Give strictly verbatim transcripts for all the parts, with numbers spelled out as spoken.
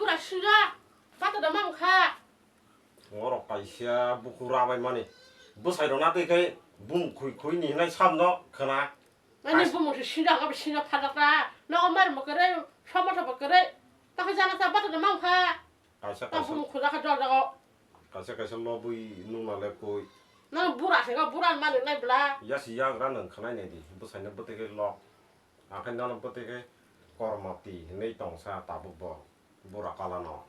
Pura sinja. Bata da mam kha. Oro kaisa buku rabai mani. Bwsai rok na twi khai bum khui khui ni hinai sam no khna. Ani bumung se sinda ka sinda phada ta. Nogo mar mo kere, somo to kere. Ta ka jana ta bata de mang kha. Kaisa ta kaisa bumung khuda ka jol jago. Kaisa kaisa lobwi nuna le koi. Nang bura se ga bura mani nai bla. Yasi yagra nang khanai nai di. Bwsai no bwtwi ke lok. Akhai nang bwtwi ke kormoti hinwi tong sa tabuk bo. Bura kala no.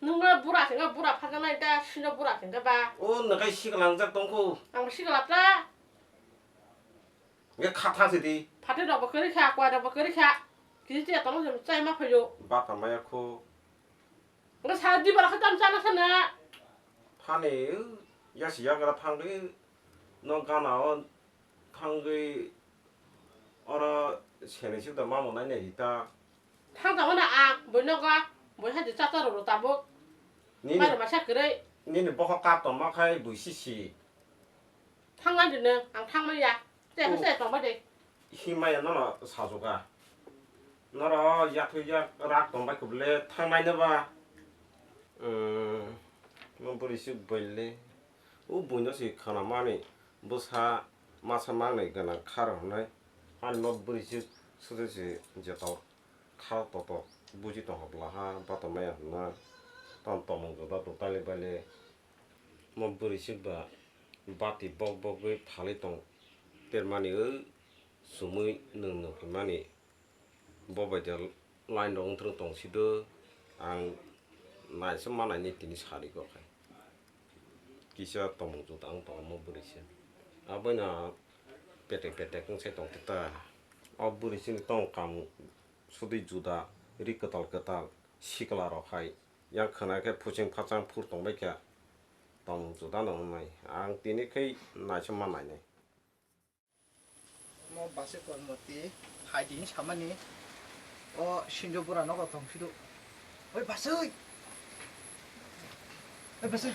Nung no bura se ga bura phada nai ta sino bura se ga ba. O nakai siklang jak tong ko. Ang sikla ta. Nge kha thang se di. Phatwi rok bo kwrwi kha, kwai rok bo kwrwi kha. Kisi tiya tongma se chai ma phaio. Bata maya kho. Nge sa di bara kha tam chana sana. Thani, ya si ya gara thang di. No gana o thang di. Oro sene si da ma mo nai nai di ta. Thang ta na ang, boi no ga, boi ha di cha cha ro ro tabuk. Nini, mai ro ma sa kwrwi. Nini bokha kap tong ma khai bui si si. Thangna di nang, ang thangmaya. Tei Oh. Hwsai tongba de. Himaya nono sajuka. Noro yathwi yak rak tongbai kubule thangnai no ba. Umm, mo bwrwi suk bwle. O buino se khwnamani bwsa masa mangnai gwnang kharo hwnwi. Ani mo bwrwi suk sudesi jeto kha toto buji tongkha bwla ha batomaya hwnna. Tamo tomung joda totally baile. Mo bwrwi suk ba bati bok bogwi phalwi tong termani o sumui nwng nwng phaimani bo bai de line rok wngthwng tong sido ang naisa manai ni tini sari kok hai kisa tomung juda wng tongo mo bwrwi se aboino petek petek wng sai tong ta o bwrwi sini tong kam sudui juda ri kwtal kwtal sikla rok hai. Yang khwna khe phuching phachang phur tongbai kha. Tong juda no wngnai. Ang tini khe naisingma nainai. Mo base kormoti hai din samani. O sinjo bura nogo tong sidu. Oi basui. Oi basui.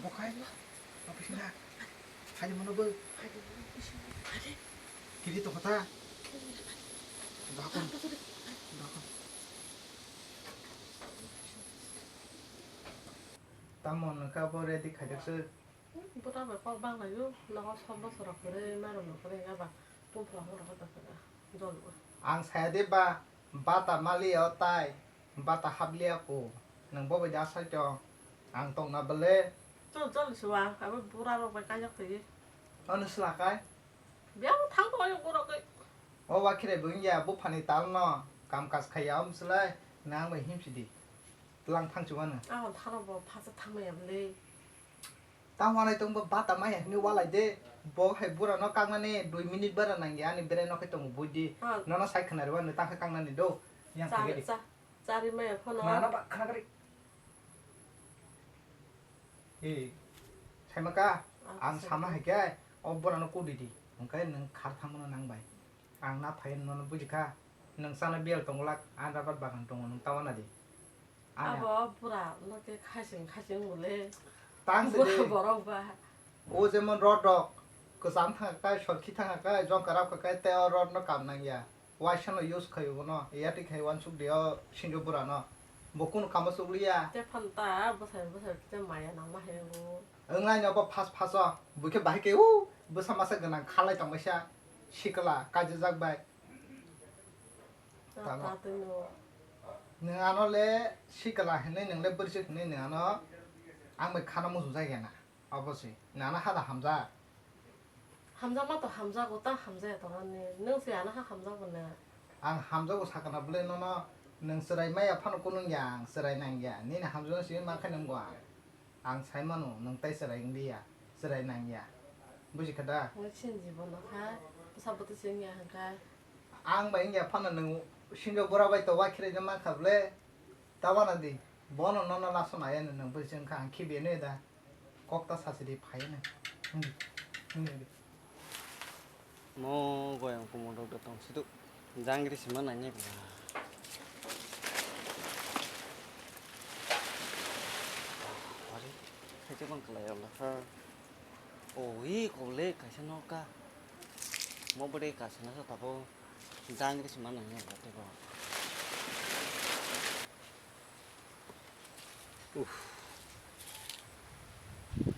Bokai. Apa sih nak? Hai di mana bu? Kiri tong kota. Bakon. Bakon. Tamo nokha bo ready khaijak se. Bwta bai kok bang laio, nogo sok bosor rok kwrwi, mairum rok kwrwi, wngya ba tungphla horo hota kwrwi, jol o. Ang saya de ba, bata mali o tai, bata habliya ko, nwng bo bai da sai tong, ang tong na bele. Chol chol suwa, abo bura rok bai kaiyak twi. Ano sla kai? Biyang thang tong ayo borok kai. O wakhirai bo wngya, buphani tal no kam kaj khaiya, o bwslai nang bai himsi di. Tlang thang chuwano. Ang tharo bo phasa thangmaya bwle. Tang wanai tong bo bata maya hini walai de. Bo hai bura no kaknani dui minute bara nangya, ani bere no khai tongo bui di. Ah. Nono sai khna rwani tang khai kaknani do. Yang Cha, khai di. Cha, chari maya phano. Khna no ba, khna kari. Ee, Saimaka, ah, ang sama hai khe o bura no kudi di. Hwnkhe nwng khar thangmano nang bai. Ang na phai nono buji kha. Nwng chana biyal tongo lak, ang rabar bagan tongo, nwng ta wana di. Ani abo bura no khe khasing khasing bole. Tang se bura de. Borok ba. O jemon rod rok, kwcham thang kai, sorkhi thang kai, jongka rap kai, tei o rod no kam nang ya. Waisa no use khai bono, yati khai wansuk de o sinjo bura no. Bo kunu kamo chukliya. Te phan ta bwsai bwsai khe maya nang ma hai o. Wng lai no bo phas phas o, bui khe bahai khe o bwsa masa gwnang khalai tong baisa sikla kaijajak bai. Ta, tamo. Ta twi no. Nwng ano le sikla hinwi nwng le bwrwi se hinwi nwng ano ang bai khana muchung jagya na. Obo se, nana hada hamjak. Hamjakma to hamjago, ta hamjaya tongnani. Nwng se ano ha hamjago na. Ang hamjago sakana bwle nono, nwng chwrai maya phano kunung ya, ang chwrai nang ya. Nini hamjakno simi ma khe nungbo ang. Ang sai mano, nwng tai chwrai wng li ya, chwrai nang ya. Buji kha da? Nwng chini jibono kha, bwsa bwtwi se wng ya hwn kha. Ang bai wng ya phano nwng sinjo bura bai to wa khiroi no ma kha bwle. Ta wana di, bono nono laso nai ya nwng bwrwi se wng kha, ang khibiya no ya da. Kok ta sasi di phai no. Hindi, hindi, hindi. Mo goyang kumo dok dok tong situ. Jangri sima nanya bela. Ari, khaite bang kelai ola ha. Oi, kole kaisa noka. Mo bede kaisa na sa tabo. Jangri sima nanya bela tebo.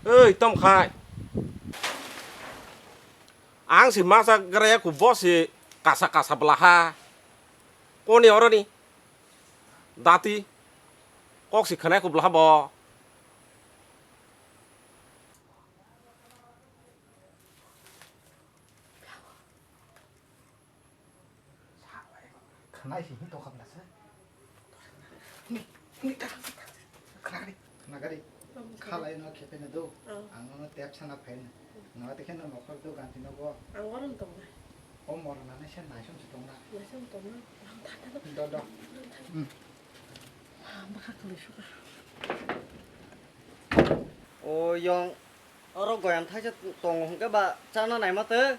Oi, tom khai. Ang si masa graya ku bo si kasa kasa belaha. Koni oro ni? Dati. Kok si khanai ku belaha bo. Khnai si hin tokha bla se. Ni, ni ta. Khnagari, khnagari. Khalai no khepe na do. Oh. Ang no tep sana phai na. No te khen no nokhor do ganti no go. Ang orom tong na. O mor na ne sen nai som si tong na. Nai som tong na. Do, do. Hmm. Bwkha kwlwi suka. O yong, oro goyan thaisa tongo hwnkhe ba chana naima twi.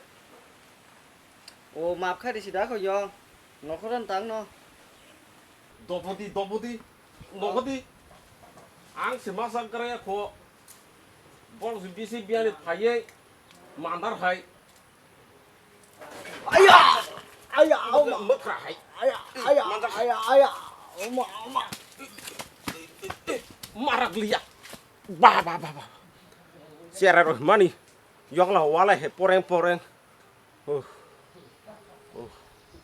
O map khai risi da kho yong. Nokhoro tang no. Dobodi, dobodi, nobodi. Ang se masa graya kho. Bol si bisi biani phaiye mandar hai. Aya! Aya, auma. Mokra hai. Aya, aya, aya, aya. Auma, auma. Marak liya. Ba, ba, ba, ba. Sera roh mani. Yokla wala he poreng poreng. Uh. Uh.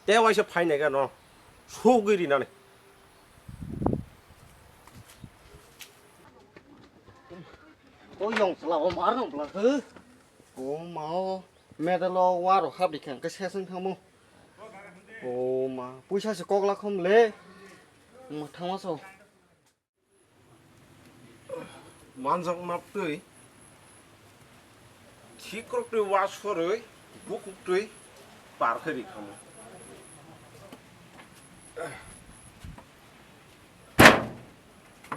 Te waisa phainai ga no. Sugiri nani. O yong sala o mar no bla. Huh? O ma o. Medal o waro hapdi khe hwnkhe seswng thangmo. O ma, puisa se kok lakhom le. Mwthangma so. Manjak maptwi, thikrok twi wasorwi, bukuktwi par khe ri khamo.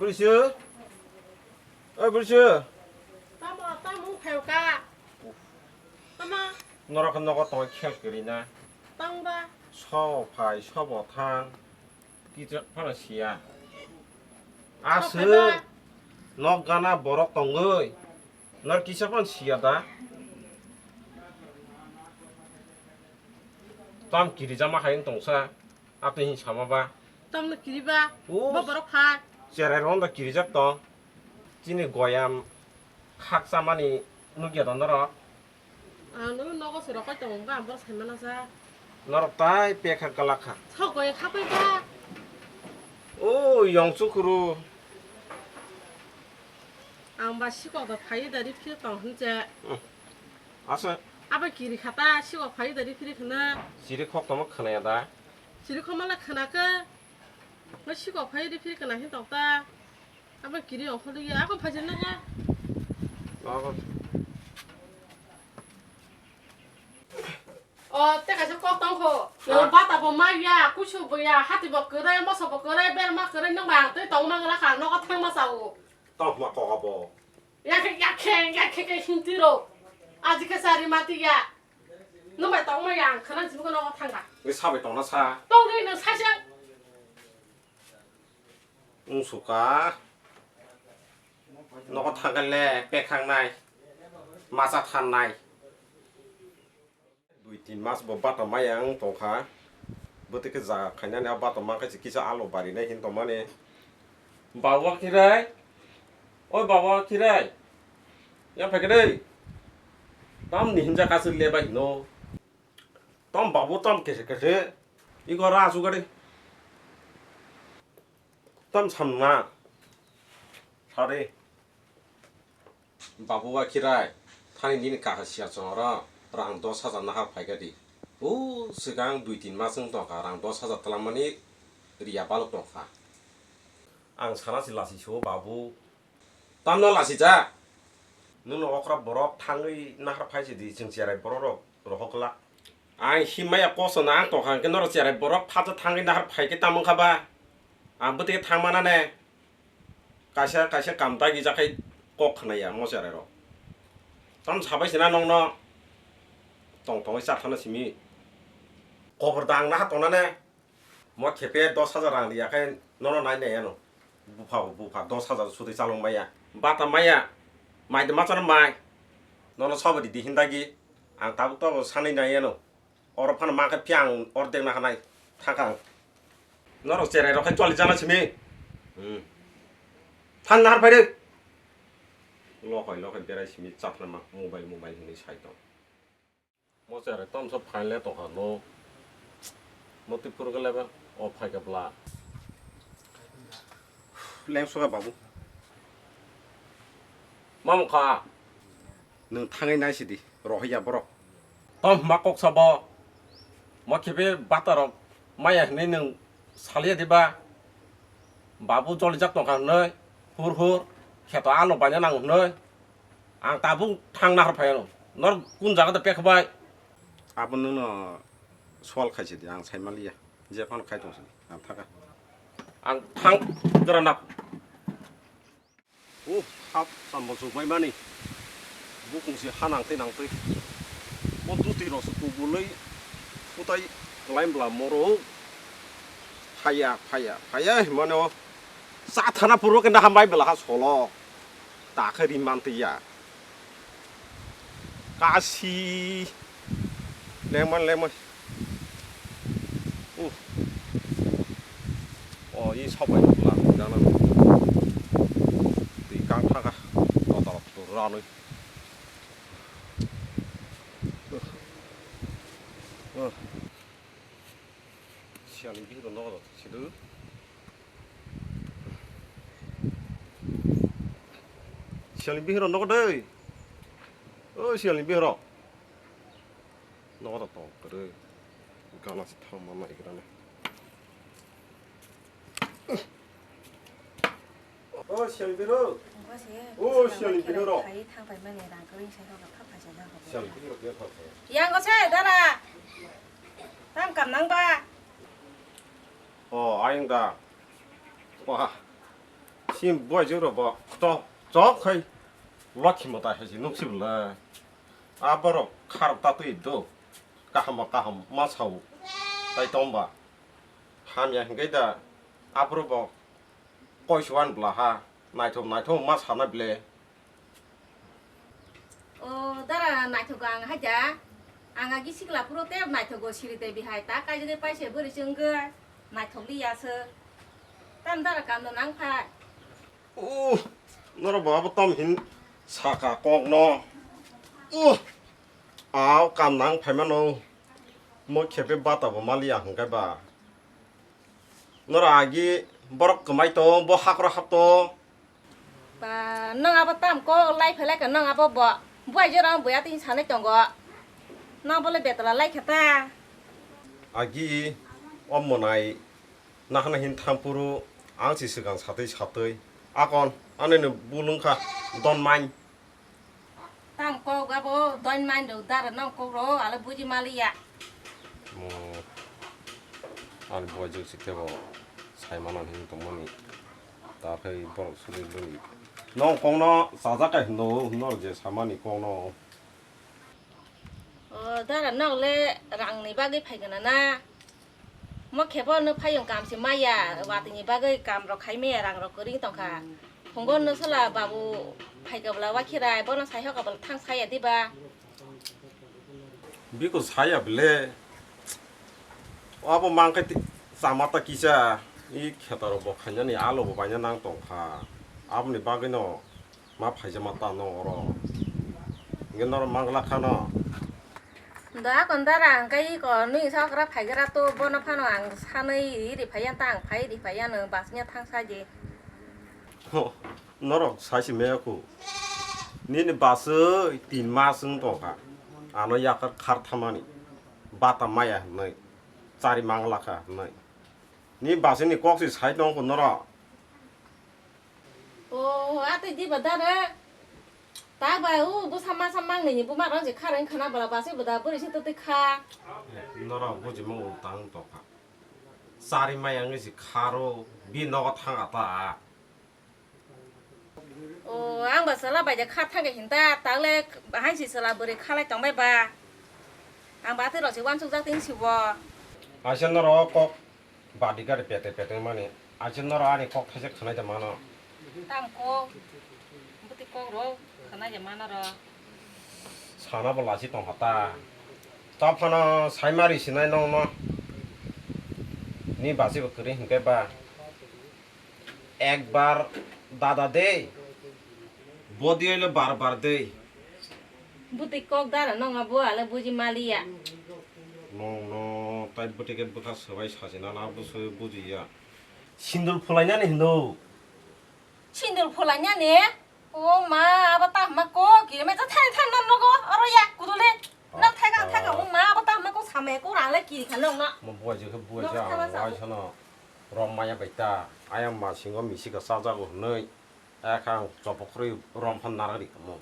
Bwrwisu, oi bwrwisu. Tamo, tamo wng phaio ka? Tamo? Norok khe nogo tongwi khel kwrwi na. Tang ba? So phai, sobo thang. Kisa phano siya. Sok Aswk phaiba? Nok gana borok tongwi. Nor kisa phano siya da? Tam kirijama hai wng tongsa. Atwi hin sama ba? Tamno kiriba? O. Bo borok phai. Cherai rok da kirijak tong. Chini goyam khakchamani nukya da norok? Ang nw nogo se rokai tongo, ang bono sai mano sa. Norok tai pekha galak kha. Sok goya khapai ba? O yong chukuru. Ang ba sikok da phai da ri phir tong hwn che. Hmm. Asa. Abo kiri khata sikok phai da ri phir khna. Siri khok tongma khwnaya da? Siri khok mala khna khe. Bo sikok phai ri phir khna hin tong ta. Abo kiri ongkhorliya, ako phaijak nang ya. Abo. O, tei kaisa kok tong kho. Ah. Nang bata bo ma ya, kusu bo ya, hati bo kwrwi, moso bo kwrwi, berma kwrwi, nang ba ang tei tong mang la kha, nogo thang ma sa o. Tong ma kok abo. Ya khe, ya khe, ya khe khe hinti ro. Aji khe sari mati ya. Nang bai tong ma ya, ang khana jibo nogo thang kha. Ngi sabai tong na sa. Tong ri nang sa sa. Wng suka. Nogo thangkhe le pekhangnai, masa thannai. Dui tin mas bo bata maya wng tongkha. Bwtwi khe jaga khainani a bata mankhe se kisa alo barinai hin tongmani. Bawa khirai. Oi bawa khirai. Yang phaikhe dei. Tamni hinjak aswk le bai hino. Tom babu tom kese kese. Iko ra asugari. Tam samna. Sari. Babu ba khirai. Thani nini kaka siya chongro. Rang dos hajar nahar phaikha di. O swkang dui tin mas wng tongkha. Rang dos hajar twlangmani riya balok tongkha. Ang sana si lasi so babu. Tamno lasi ja. Nwng no okra borok thangwi nahar phai si di chwng cherai borok rok. Rohok glak. Ang himaya koso na ang tongkha hwnkhe norok cherai borok phato thangwi nahar phaikhe tamo wngkha ba? Ang bwtwi thangmana ne. Kaisa kaisa kam dagi jakhai kok khnaya mo cherai rok. Tam sabai sina nongno tong tongwi chathana simi. Kobor da ang naha tongna ne. Mo khepe dos hajar rang riya khe nono nai nai ano. Bupha bo bupha dos hajar sudi chalok maya. Bata maya. Mai de machano mai. Nono sobo di di hindagi. Ang tabuk tobo sanwi nai ano. Oro phano ma khe phiya ang ordek na hanai thangkha ang. Norok cherai rok khe choli jana simi. Hmm. Than nahar phai de. Lokhai lokhai berai simi chaphlama mobile mobile hinwi sai tong. Mo cherai tamsa phaile tongkha no. Moti phuru khe lebe o phaikha bla. Lengsoka babu. Mamukha. Nwng thangwi naisidi, rohorya borok. Tamo hwnba kok sabo? Mo khibi batarok maya hinwi nwng saliya diba? Babu jolijak tongkha hwnwi, hur hur, kheto alo baina nango hwnwi. Ang tabuk thang nahar phaiano. Nor kun jaga de pekbai? Abo nwngno sol khaisidi, ang saimaliya. Je phano khai tongsidi, ang thaka. Ang thang gra nak. Oh, hap, sambo sukmai mani. Bukung si ha nangtwi nangtwi. Mo duti rok se kubulwi. Kutai klaim bla moro. Phaya, phaya, phaya, himano. Sa thana purbo kenda hambai bela ha solo. Ta khe ri man twi ya. Kasi. Lemon, lemon. Uh. Oh, ini sabai lang jana. Di kang thaka. Total tu ranui. Uh. Uh. Sialni bihik rok nogo sidu. Sialni bihik rok nogo dei. O sialni bihik rok. Nogo da tong kwrwi. Gana se thang ma nai grana. O sialni bihik rok. O sialni bihik rok. Sialni bihik rok ya thang. Yang ko se dara. Tam kam nang ba? O, ayang da. Wah. Sim buai jero bo. To, chok khai. Lokhi mata hai si nuk si bla. A borok kharok ta twi do. Kaham ba kaham ma sao. Tai tong ba. Hamya hingke da. A borok bo. Koi suan bla ha. Naithok naithok ma sana ble. O dara naithogo ang haida. Ang agi sikla phuru tei naithogo siri tei bihai ta kaijagwi paise bwrwi se wngwi naithok liya se. Tam dara kam no nang phai. O norok bo abo tam hin saka kok no. O aw kam nang phai mano. Mo khepe bata bo maliya hwnkhe ba. Norok agi borok kwmai tongo, bo hakro hap tongo. Ba, nwng abo tam kok lai phailai kha, nwng abo bo buai jora buya tini sanai tongo. Nwng abo le betala lai kha ta. Agi o mwnai nahana hin thampuru ang si swkang satwi satwi. Akon anini bulung kha don main. Tang kok abo doin main rok dara nang kok rok ale buji maliya. Mo ani buai jok si tebo sai mano hin tongmani. Ta khe borok suri bini. Nong kok no sajak kai hindo nor je samani kok no. O dara nok le rang ni bagwi phai gana na. Mo khe bo no phai yung kam se maya, watwi ni bagwi kam rok khai maya, rang rok kwrwi tong kha. Phungo no sala babu phai ka bwla wa khirai, bono sai hoka bwla thang saya diba. Biko saya bele. Abo mang khe ti-, chama ta kisa, i kheto rok bo khaina ni alo bo baina nang tong kha. Aboni bagwi no ma phaijama ta no oro. Nge noro mangla kha no. Da kon dara ang kai ko nui sa kra phai gra to bono phano ang sanai ri phai yan ta ang phai ri phai yan bas nya thang sa je. Ho, norok sai si me ku. Nini bas tin mas wng tong kha. Ano yakar khar thamani. Bata maya hnoi. Chari mangla kha hnoi. Ni bas ni kok si sai tong ku norok. O, atwi diba dara. Ta ba u bwsa masa mangnini buma rang je kharang khana bala basi bwda bwrwi se twtwi kha. Norok buji mo tang tokha. Sari mai ang si kharo bi nogo thang ata. O, ang ba sala bai de kha thang hinta tagle hain si sala bwrwi khalai tong bai ba. Ang ba atwi rok se wansuk jak tin si bo. Asen norok kok. Badi gari pete pete mani. Achi noro ani kok thaisa khwnai da mano. Tam kok. Buti kok ro khwnai da mano ro. Sana bo lasi tong hata. Ta phano saimari sinai nong no. Ni basi bo kwrwi hinkhe ba. Ekbar Dada de. Bodi oilo bar bar de. Buti kok dara nonga bo ale buji maliya. Nong no tai buti ke bwkha swbai sajina na buso bujiya. Sindul phulainani hindo. Sindul phulainani? O ma, abo ta ma ko, kiri me ta thai thai non nogo, oro ya, kudule. Na thai ga, thai ga, o ma, abo ta ma ko same ko rang le kiri khan nong na. Mo buai je khe buai je ang wai sano. Rom maya bai ta. Ayang ma singo misi ka sa jago hnoi. Ekha ang chopok rwi rom phan nara ri kamo.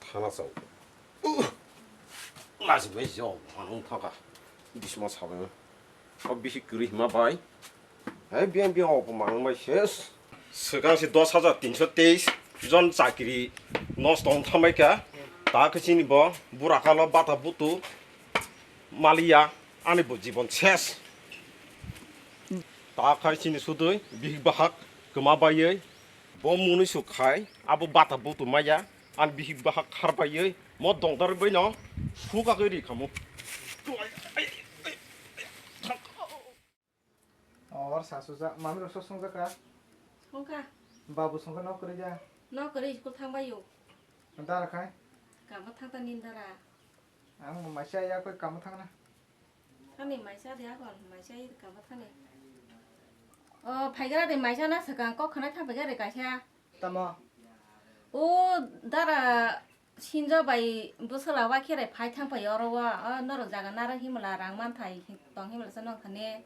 Thana chau. Laji bai jo, ang thaka. Bisma sabai. O bisi kwrwi hima bai. Hai biang biang o pho mang bai ses. Swkang se dos hajar tinso teis jon chakiri nosto wng thamai kha. Ta khe chini bo bura kalo bata butu maliya ani bo jibon ses. Ta khai chini sudui bihik bahak kwma baiwi bo mwnwi su khai abo bata butu maya ani bihik bahak khar baiwi mo dongdar bai no suka khe ri khamu. Or sasuja, mami rok sok songja ka? Songkha. Babu songkha nok kwrwi ja? Nok kwrwi school thang bai yo. Dara khai? Kamo thang ta nin dara. Ang maisa ya koi kamo thang na. Thani maisa de akon, maisa ya kamo thani. O, phaigra de maisa na swkang kok khna thang phaigra de kaisa. Tamo? O, dara Sinjo bai bwswla wakherai phai thang pai oro o, o norok jaga naro himla rang manthai tong himla se nong thani.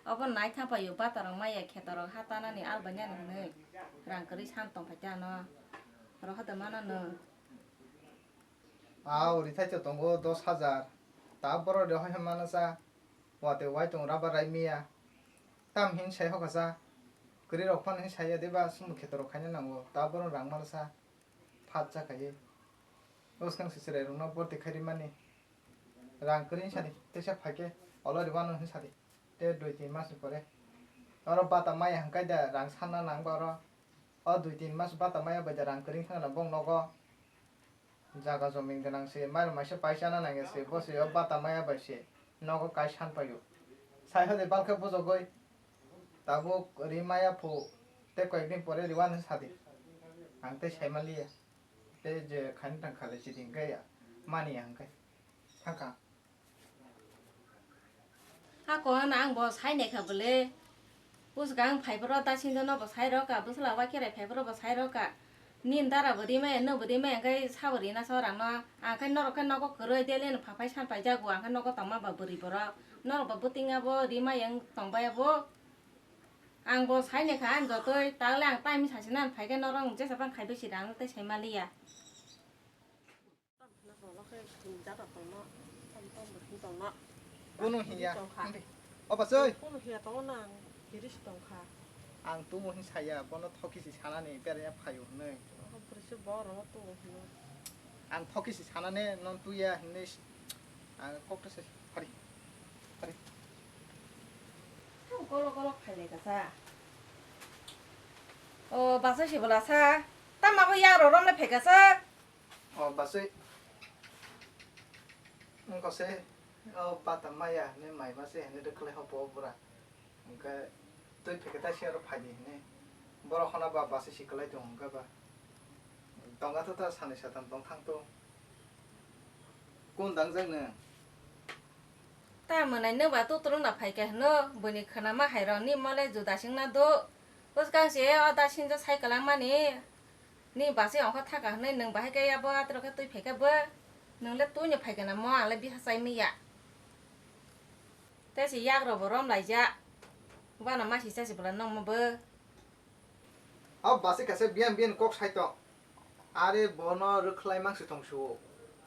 Obo nai thang pai o bata rok maya kheto rok ha tanani al bai nani hwnwi rang kwrwi san tong phai ta no. Oro hoda mana no. A uri thai to tongo dos hajar. Ta borok rok hai mana sa. Watwi wai tong rubber rai miya. Tam hin sai hoka sa. Kwrwi rok phano hin sai ya de ba sumung kheto rok khaina nango. Ta borok rang mana sa. Phat cha khaiwi. Bwskang se chwrai rokno borti khai rimani. Rang kwrwi wngsa di, teisa phaikhe olo rwmano wngsa di. Tei dui tin mas ni pore. Oro bata maya hwnkhe da rang sanna nang ba oro. O dui tin mas bata maya bai da rang kwrwi wngkha na bong nogo. Jaga jomin gwnang se, mairok maisa pai chana nangya se, bo se o bata maya bai se nogo kai san paio. Sai hode balkhe bujogoi. Tabuk ri maya phu tei koyekdin pore riwano sadi. Ang tei saimaliya. Tei je khaini tang khale chiding khe ya mani ya hwnkhe thangkha. Hakon ang bo sai naikha bwle. Bwswkang phaiphuru dasinjono bo sai rwkha, bwsla wakherai phaiphuru bo sai rwkha. Nini dara bo rimaya, nwng bo rimaya, hwnkhe sabo rina se orangno. Ang khe norok khe nogo kwrwi, daily no phaphai san paijago, ang khe nogo tongma ba bwrwi borok. Norok ba bwtwinga bo rimaya wng tongbai bo. Ang bo sai naikha, ang jotoi, tagle ang time sasi nan phaikhe norok jesa phang khaibai sida ang tei sai maliya. Bono hiya. Oba soi. Bono hiya tongo nang, kiri si tongkha. Ang tumo hin saya, bono thoki si sanani beraya phayo hinui. Oho, bwrwi se bo oro tumo hino. Ang thoki si sanani non tuya hinui si-, ang kok ta se pari. Pari. Tamo kolo kolo phailai kasa. O, basa si bola sa. Tamo ko yang ro rom le phai kasa. O basui wngkha se, o bata maya hinui mai ma se hinui rwkhlai hopo o bura. Hwnkhe twi phikhe ta se oro phaidi hinui. Borok hona ba basui si kwlai tongo hwnkhe ba. Tonga tho ta sanwi satam tong thang to. Kun dangjak nwng? Ta mwnai nwng ba tutrung na phaikha hwno, buini khwnama hai rok ni mole juda singna do. Bwskang se o da sinjo sai kwlangmani. Ni basi ongkha thaka hwnwi nwng bahai khe abo atro khe twi phaikha bo. Nwng le twi no phaikha namo, ang le biha chai manya. Tei se yak rok bo rom laijak. Bana masi chasi bwla nongma bo. O basi kaisa biyan biyan kok sai tong. Are bono rwkhlai mang si tong su.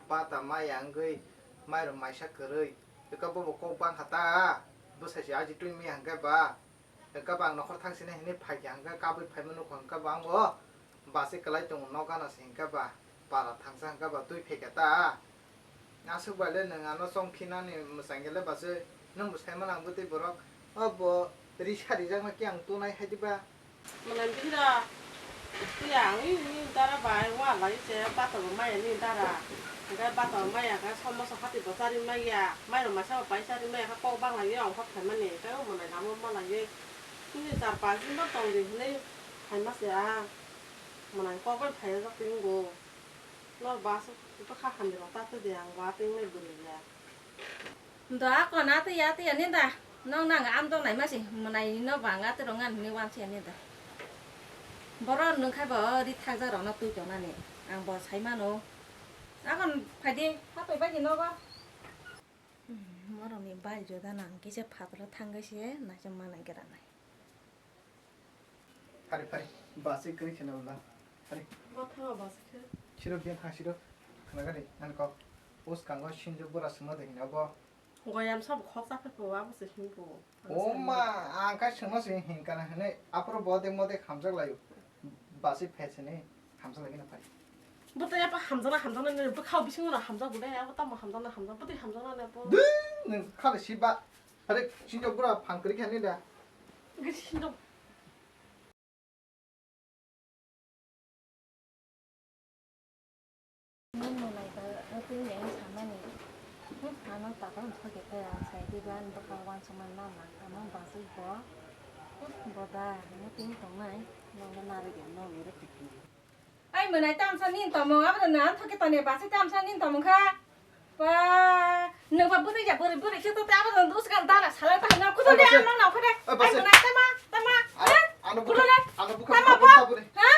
Bata maya wngwi mairok maisa kwrwi. Eka bobo kok bang kha ta. Bwsai se aji twi manya hwnkhe ba. Hwnkhe ba ang nokhor thang sini hinui phaikha hwnkhe kabui phaima nukha hwnkhe ba ang bo basi kwlai tongo nok gana se hwnkhe ba para thangsa hwnkhe ba twi phaikha ta. Aswk bai le nwng ano chong khinani mwchang gele bachwi nwng bo saimano ang bwtwi borok o bo risa rijakno khe ang tunai hai diba. Mwnai bihira twi ang ini dara bai wa lai se bata bo maya ni dara hwnkhe bata bo maya khe somoso hati bo chari maya mairok masa bo pai chari maya khe kok bang lai ang kok phaimani tei o mwnai lama ma lai. Chini char panch din no tong di hinui Hai ma se a, mwnai kok bai phai jak twi wng bo. Nor bus o kha hamya rok ta twi de ang bo a twi wng nai bwrwi ya. Do a kon a twi ya twi ya ni da. Nong nang am dong nai ma se mwnai no bang a twi rong an ni wan se ni da. Boro nwng khai bo ri thak jak rok no twi tong nani. Ang bo sai mano. A kon phai di, ha twi bai di nogo. Hmm, morok ni bai joda nang kisa phataro thang gai se naisem manai gra nai. Phari, phari, bus kwrwi kheno wngla. Phari. Bo thango bus khe. Siro biyan thang siro. Khna gari, ang kok. Bus kango sinjo bura sima de hino bo. Goyam sabo khok cha phai po, abo se himpo. O ma, ang kha sengno se hinkana hwnwi, aphuru bo de mo de hamjak laio. Basi phai sini hamjak lagi na phai. Bo to yapa hamjana, hamjana ne, bo khao bisingo na hamjak bo de, abo tamo hamjana, hamjak, bo de hamjana ne bo. Dui, nang khale si ba. Hare, sinjo bura phang kri khani da. Gri sinjo. Nini nai ba, twi nai samani. Hmm, ano tata thok khe tei ang sai di ban bwkha uansukmani nana, ano bachwi bo. Hmm, boda, ano tini tongnai, nono narwk ya, nono rwk. Ai mwnai tamsa nini tomung, abo no ang thok khe toni bachwi tamsa nini tomung kha. Ba, nwng ba bwrwi ya, bwrwi, bwrwi khe to tei abo no dos gan dana sala ta na kudo de. Basi. Ano na kudo. Ai, basi. Ai mwnai tama, tama. Ano, ha? Ano bukha, kudo de. Ano bukha, tama bukha, bo. Bukha, bukha. Ha?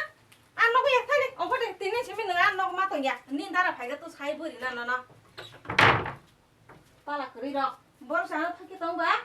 Ang nogo yak thani, ongkho de, tini simi nwng ang nogo ma tongya. Ni dara phaiga to sai bwrwi na, na, na. Pala kwrwi rok. Borok sa thaki tong ba?